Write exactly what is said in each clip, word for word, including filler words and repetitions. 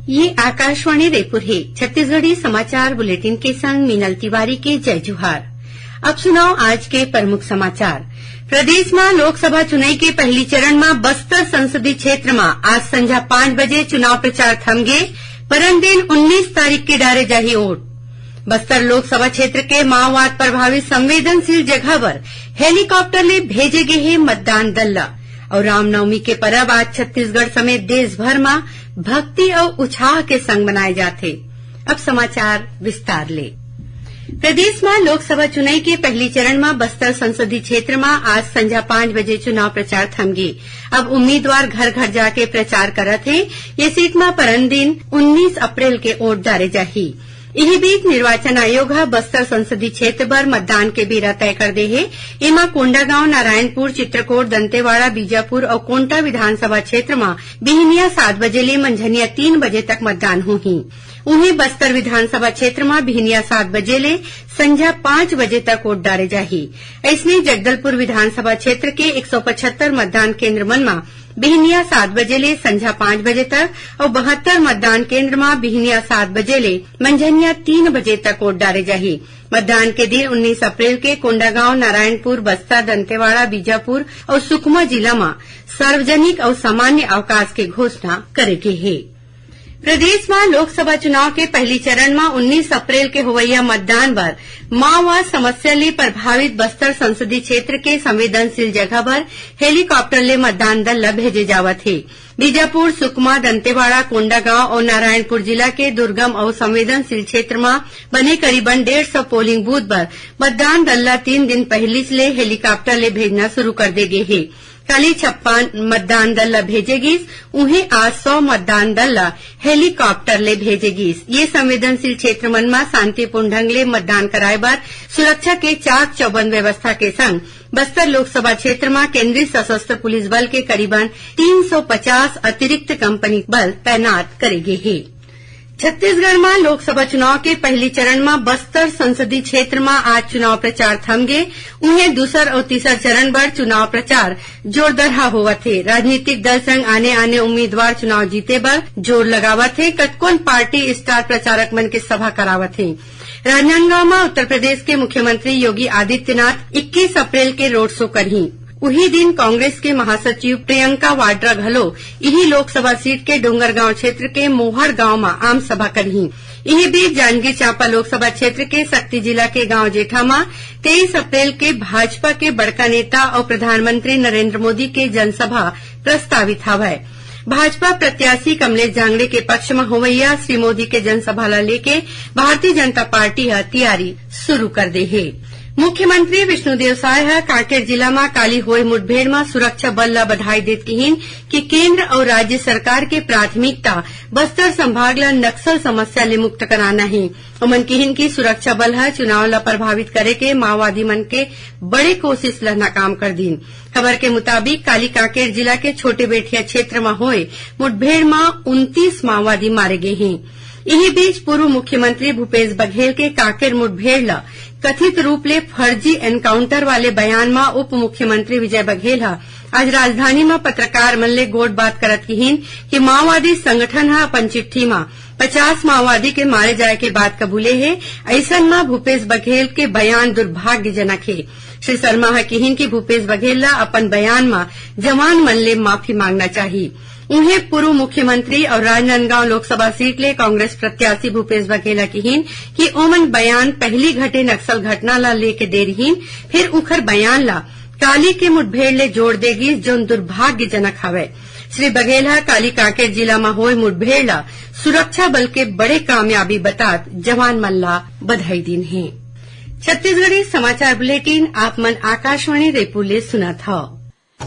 ये आकाशवाणी रायपुर हे। छत्तीसगढ़ी समाचार बुलेटिन के संग मीनल तिवारी के जय जोहार। अब सुनव आज के प्रमुख समाचार। प्रदेश म लोकसभा चुनई के पहली चरण म बस्तर संसदीय क्षेत्र म आज संझा पाँच बजे चुनाव प्रचार थम गे। परन दिन उन्नीस तारीख के डारे जाही वोट। बस्तर लोकसभा क्षेत्र के माओवाद प्रभावित संवेदनशील जगह बर हेलीकॉप्टर ले भेजे गे हे मतदान दल ल। अउ रामनवमी के परब आज छत्तीसगढ़ समेत देश भर म भक्ति अउ उत्साह के संग मनाए जाथे। अब समाचार विस्तार ले। प्रदेश म लोकसभा चुनई के पहली चरण म बस्तर संसदीय क्षेत्र म आज संझा पाँच बजे चुनाव प्रचार थम गे। अब उम्मीदवार घर-घर जाके प्रचार करत हे। ये सीट म परन दिन उन्नीस अप्रैल के वोट डारे जाही। इही बीच निर्वाचन आयोग ह बस्तर संसदीय क्षेत्र बर मतदान के बेरा तय कर दे हे। एमा कोंडागांव, नारायणपुर, चित्रकोट, दंतेवाड़ा, बीजापुर अउ कोंटा विधानसभा क्षेत्र म बिहनिया सात बजे ले मंझनिया तीन बजे तक मतदान होही। उहें, बस्तर विधानसभा क्षेत्र म बिहनिया सात बजे ले संझा पाँच बजे तक वोट डारे जाही। अइसने, जगदलपुर विधानसभा क्षेत्र के एक सौ पचहत्तर मतदान केंद्र मन म बिहनिया सात बजे ले संझा पाँच बजे तक अउ बहत्तर मतदान केंद्र म बिहनिया सात बजे ले मंझनिया तीन बजे तक वोट डारे जाही। मतदान के दिन उन्नीस अप्रैल के कोंडागांव, नारायणपुर, बस्तर, दंतेवाड़ा, बीजापुर अउ सुकमा जिला म सार्वजनिक अउ सामान्य अवकाश के घोषणा करे गे हे। प्रदेश म लोकसभा चुनाव के पहली चरण म उन्नीस अप्रैल के होवइया मतदान बर माओवाद समस्या ले प्रभावित बस्तर संसदीय क्षेत्र के संवेदनशील जगह बर हेलीकॉप्टर ले मतदान दल ल भेजे जावत हे। बीजापुर, सुकमा, दंतेवाड़ा, कोंडागांव अउ नारायणपुर जिला के दुर्गम अउ संवेदनशील क्षेत्र म बने करीबन डेढ़ सौ पोलिंग बूथ बर मतदान दल ल तीन दिन पहिलीच ले हेलीकॉप्टर ले भेजना शुरू कर दे गे हे। काली छप्पन मतदान दल ल भेजे गिस, उहें आज सौ मतदान दल ल हेलीकॉप्टर ले भेजे गिस। ये संवेदनशील क्षेत्र मन म शांतिपूर्ण ढंग ले मतदान कराए बर सुरक्षा के चाक चौबंद व्यवस्था के संग बस्तर लोकसभा क्षेत्र म केंद्रीय सशस्त्र पुलिस बल के करीबन तीन सौ पचास अतिरिक्त कंपनी बल तैनात करे गे हे। छत्तीसगढ़ म लोकसभा चुनाव के पहली चरण म बस्तर संसदीय क्षेत्र म आज चुनाव प्रचार थम गे। उहें, दूसर अउ तीसर चरण बर चुनाव प्रचार जोरदरहा होवत हे। राजनीतिक दल संग आने-आने उम्मीदवार चुनाव जीते बर जोर लगावत हे। कतकोन पार्टी स्टार प्रचारक मन के सभा करावत हे। राजनांदगांव म उत्तर प्रदेश के मुख्यमंत्री योगी आदित्यनाथ इक्कीस अप्रैल के रोड शो करही। उही दिन कांग्रेस के महासचिव प्रियंका वाड्रा घलो इही लोकसभा सीट के डोंगरगांव क्षेत्र के मोहर गांव म आम सभा करही। इही बीच जांजगीर चांपा लोकसभा क्षेत्र के सक्ती जिला के गांव जेठा म तेईस अप्रैल के भाजपा के बड़का नेता अउ प्रधानमंत्री नरेंद्र मोदी के जनसभा प्रस्तावित हवय। भाजपा प्रत्याशी कमलेश जांगड़े के पक्ष म होवइया श्री मोदी के जनसभा ल लेके भारतीय जनता पार्टी ह तियारी शुरू कर दे हे। मुख्यमंत्री विष्णुदेव साय ह कांकेर जिला म काली होय मुठभेड़ म सुरक्षा बल ल बधाई देत किहिन कि केंद्र अउ राज्य सरकार के प्राथमिकता बस्तर संभाग ल नक्सल समस्या ले मुक्त कराना हे। ओमन किहिन कि सुरक्षा बल ह चुनाव ल प्रभावित करे के माओवादी मन के बड़े कोशिश ल नाकाम कर दीन। खबर के मुताबिक, काली कांकेर जिला के छोटे बेठिया क्षेत्र म होय मुठभेड़ म उनतीस माओवादी मारे गे हें। इही बीच, पूर्व मुख्यमंत्री भूपेश बघेल के कांकेर मुठभेड़ ल कथित रूप ले फर्जी एनकाउंटर वाले बयान म उप मुख्यमंत्री विजय बघेल ह आज राजधानी म पत्रकार मन ले गोठबात करत किहिन कि माओवादी संगठन ह अपन चिट्ठी म पचास माओवादी के मारे जाय के बात कबूले हे। अइसन म भूपेश बघेल के बयान दुर्भाग्यजनक हे। श्री शर्मा ह किहिन कि भूपेश बघेल ल अपन बयान म जवान मन ले माफी मांगना चाही। उहें, पूर्व मुख्यमंत्री अउ राजनांदगांव लोकसभा सीट ले कांग्रेस प्रत्याशी भूपेश बघेल ह किहिन कि ओमन बयान पहली घटे नक्सल घटना ल लेके दे रिहिन, फेर उखर बयान ल काली के मुठभेड़ ले जोड़ दे गिस, जोन दुर्भाग्यजनक हवय। श्री बघेल ह काली कांकेर जिला म होय मुठभेड़ ल सुरक्षा बल के बड़े कामयाबी बतात जवान मन ल बधाई दीन हे। छत्तीसगढ़ी समाचार बुलेटिन आप मन आकाशवाणी रायपुर ले सुनत हव।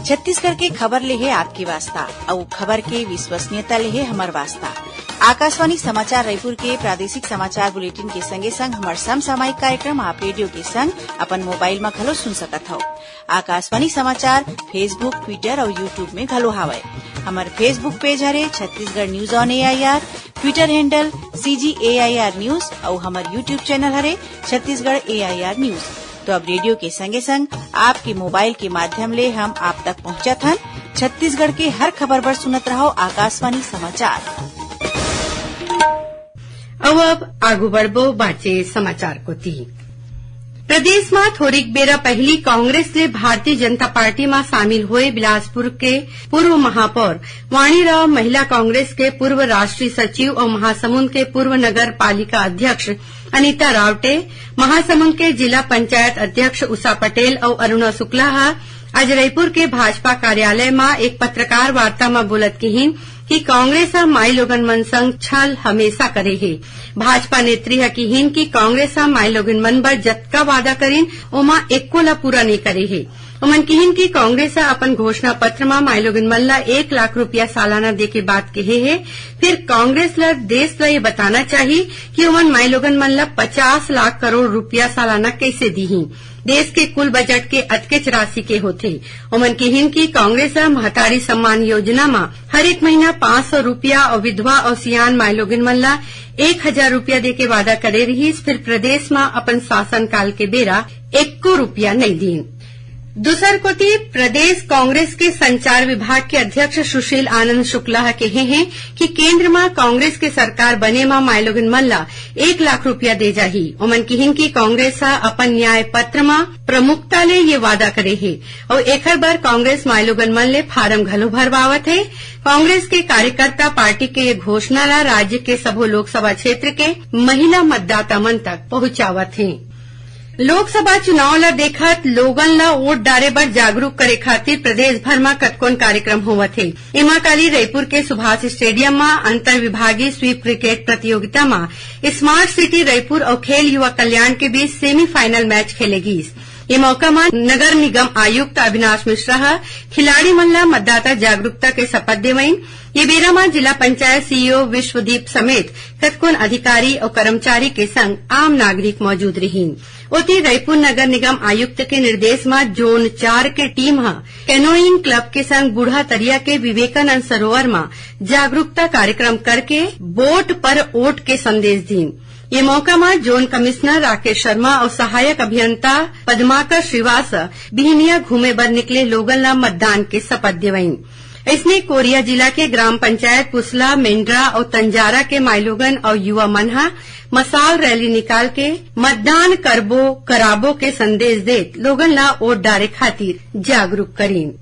छत्तीसगढ़ के खबर ले हे आपके वास्ता, अउ खबर के विश्वसनीयता ले हे हमर वास्ता। आकाशवाणी समाचार रायपुर के प्रादेशिक समाचार बुलेटिन के संगे संग हमर समसामयिक कार्यक्रम आप रेडियो के संग अपन मोबाइल म घलो सुन सकत हव। आकाशवाणी समाचार Facebook, Twitter अउ YouTube में घलो हावय। हमर Facebook पेज हरे Chhattisgarh news on AIR, Twitter handle CG AIR news अउ हमर YouTube चैनल हरे छत्तीसगढ़ एआईआर न्यूज। तो अब रेडियो के संगे संग आपके मोबाइल के माध्यम ले हम आप तक पहुंचत हन। छत्तीसगढ़ के हर खबर बर सुनत रहव आकाशवाणी समाचार। अउ अब आगू बढ़बो बाचे समाचार कोति। प्रदेश म थोरिक बेरा पहिली कांग्रेस ले भारतीय जनता पार्टी म शामिल होए बिलासपुर के पूर्व महापौर वाणी राव, महिला कांग्रेस के पूर्व राष्ट्रीय सचिव अउ महासमुंद के पूर्व नगर पालिका अध्यक्ष अनिता रावटे, महासमुंद के जिला पंचायत अध्यक्ष उषा पटेल अउ अरुणा शुक्ला ह आज रईपुर के भाजपा कार्यालय म एक पत्रकार वार्ता म बोलत किहिन कि कांग्रेस ह माईलोगन मन संग छल हमेशा करे हे। भाजपा नेत्री ह किहिन कि कांग्रेस ह माईलोगन मन बर जतका वादा करिन, ओमा एको ला पूरा नइ करे हे। ओमन किहिन कि कांग्रेस ह अपन घोषणा पत्र म माईलोगन मन ला एक लाख रुपया सालाना देके बात कहे हे, फिर कांग्रेस ला देश ला ये बताना चाही कि ओमन माईलोगन मन ला पचास लाख करोड़ रुपया सालाना कैसे दीही। देश के कुल बजट के अतकेच राशि के होथे। ओमन किहिन कि कांग्रेस ह महतारी सम्मान योजना म हर एक महीना पाँच सौ रुपया अउ विधवा अउ सियान माईलोगिन मन ला एक हजार रुपया देके वादा करे रिहिस, फिर प्रदेश म अपन शासनकाल के बेरा एको रुपया नइ दीन। दूसर कोति, प्रदेश कांग्रेस के संचार विभाग के अध्यक्ष सुशील आनंद शुक्ला ह कहे हे कि केंद्र म कांग्रेस के सरकार बने म माईलोगिन मन ला एक लाख रुपया दे जाही। ओमन किहिन कि कांग्रेस ह अपन न्याय पत्र म प्रमुखता ले ये वादा करे हे अउ एखर बर कांग्रेस माईलोगन मन ले फारम घलो भरवावत हे। कांग्रेस के कार्यकर्ता पार्टी के ये घोषणा ला राज्य के सबो लोकसभा क्षेत्र के महिला मतदाता मन तक पहुंचावत हे। लोकसभा चुनाव ला देखत लोगन ला वोट डारे बर जागरूक करे खातिर प्रदेश भर म कतकोन कार्यक्रम होवत हे। एमा काली रईपुर के सुभाष स्टेडियम म अंतर विभागीय स्वीप क्रिकेट प्रतियोगिता म स्मार्ट सिटी रईपुर अउ खेल युवा कल्याण के बीच सेमीफाइनल मैच खेले गीस। ये मौका म नगर निगम आयुक्त अविनाश मिश्रा ह खिलाड़ी मन ला मतदाता जागरूकता के शपथ देवइन। ये बेरा म जिला पंचायत सीईओ विश्वदीप समेत कतकोन अधिकारी अउ कर्मचारी के संग आम नागरिक मौजूद रिहीन। ओती, रईपुर नगर निगम आयुक्त के निर्देश म जोन चार के टीम ह कैनोइंग क्लब के संग बूढ़ा तरिया के विवेकानंद सरोवर म जागरूकता कार्यक्रम करके बोट पर ओट के संदेश दीन। ये मौका म जोन कमिश्नर राकेश शर्मा अउ सहायक अभियंता पद्माकर श्रीवास बिहनिया घूमे बर निकले लोगन ला मतदान के शपथ देवइन। अइसने कोरिया जिला के ग्राम पंचायत पुसला, मेंड्रा अउ तंजारा के माईलोगन अउ युवा मन ह मसाल रैली निकाल के मतदान करबो कराबो के संदेश देत लोगन ला वोट डारे खातिर जागरूक करीन।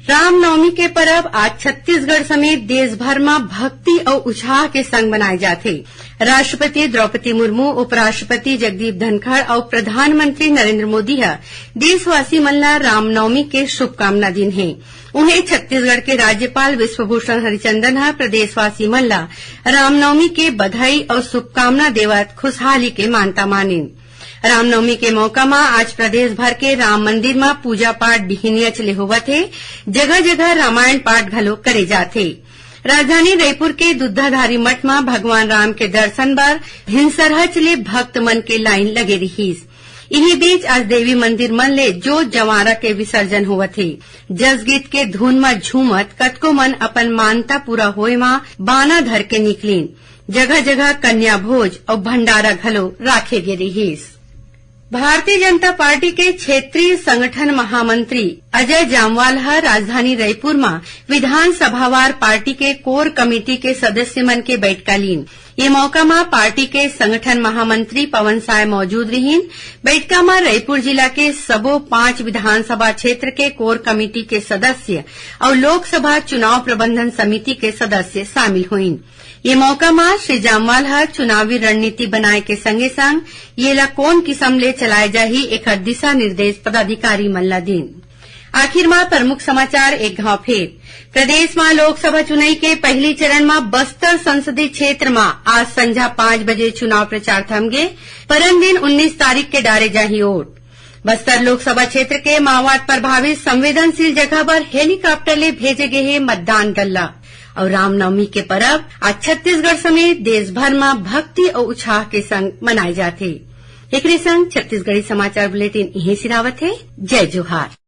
रामनवमी के परब आज छत्तीसगढ़ समेत देश भर म भक्ति अउ उत्साह के संग मनाए जाथे। राष्ट्रपति द्रौपदी मुर्मू, उपराष्ट्रपति जगदीप धनखड़ अउ प्रधानमंत्री नरेंद्र मोदी ह देशवासी मन ला रामनवमी के शुभकामना दीन हे। उहें, छत्तीसगढ़ के राज्यपाल विश्वभूषण हरिचंदन ह प्रदेशवासी मन ला रामनवमी के बधाई अउ शुभकामना देवत खुशहाली के मानता मानिन। रामनवमी के मौका म आज प्रदेश भर के राम मंदिर म पूजा पाठ बिहिनिया ले होवत हे। जगह जगह रामायण पाठ घलो करे जात हे। राजधानी रईपुर के दुद्धाधारी मठ म भगवान राम के दर्शन बर भिनसरहच ले भक्त मन के लाइन लगे रिहिस। इही बीच आज देवी मंदिर मन ले जोत जवारा के विसर्जन होवत हे। जसगीत के धुन म झूमत कतको मन अपन मानता पूरा होए म बाना धर के निकलिन। जगह जगह कन्या भोज अउ भंडारा घलो राखे गे रिहिस। भारतीय जनता पार्टी के क्षेत्रीय संगठन महामंत्री अजय जामवाल ह राजधानी रईपुर म विधानसभावार पार्टी के कोर कमेटी के सदस्य मन के बैठका लीन। ये मौका म पार्टी के संगठन महामंत्री पवन साय मौजूद रिहीन। बैठका म रईपुर जिला के सबो पांच विधानसभा क्षेत्र के कोर कमेटी के सदस्य अउ लोकसभा चुनाव प्रबंधन समिति के सदस्य शामिल होइन। ये मौका म श्री जामवाल ह चुनावी रणनीति बनाए के संगे संग येला कोन किसम ले चलाए जाही, एखर दिशा निर्देश पदाधिकारी मन ला दीन। आखिर म प्रमुख समाचार एक घाव फेर। प्रदेश म लोकसभा चुनई के पहिली चरण म बस्तर संसदीय क्षेत्र म आज संझा पाँच बजे चुनाव प्रचार थमगे। परन दिन उन्नीस तारीख के डारे जाही वोट। बस्तर लोकसभा क्षेत्र के माओवाद प्रभावित संवेदनशील जगह बर हेलीकॉप्टर ले भेजे गे हे मतदान दल ला। अउ रामनवमी के परब आज छत्तीसगढ़ समेत देश भर म भक्ति अउ उत्साह के संग मनाए जाथे। एकरे संग छत्तीसगढ़ी समाचार बुलेटिन इहें सिरावत हे। जय जोहार।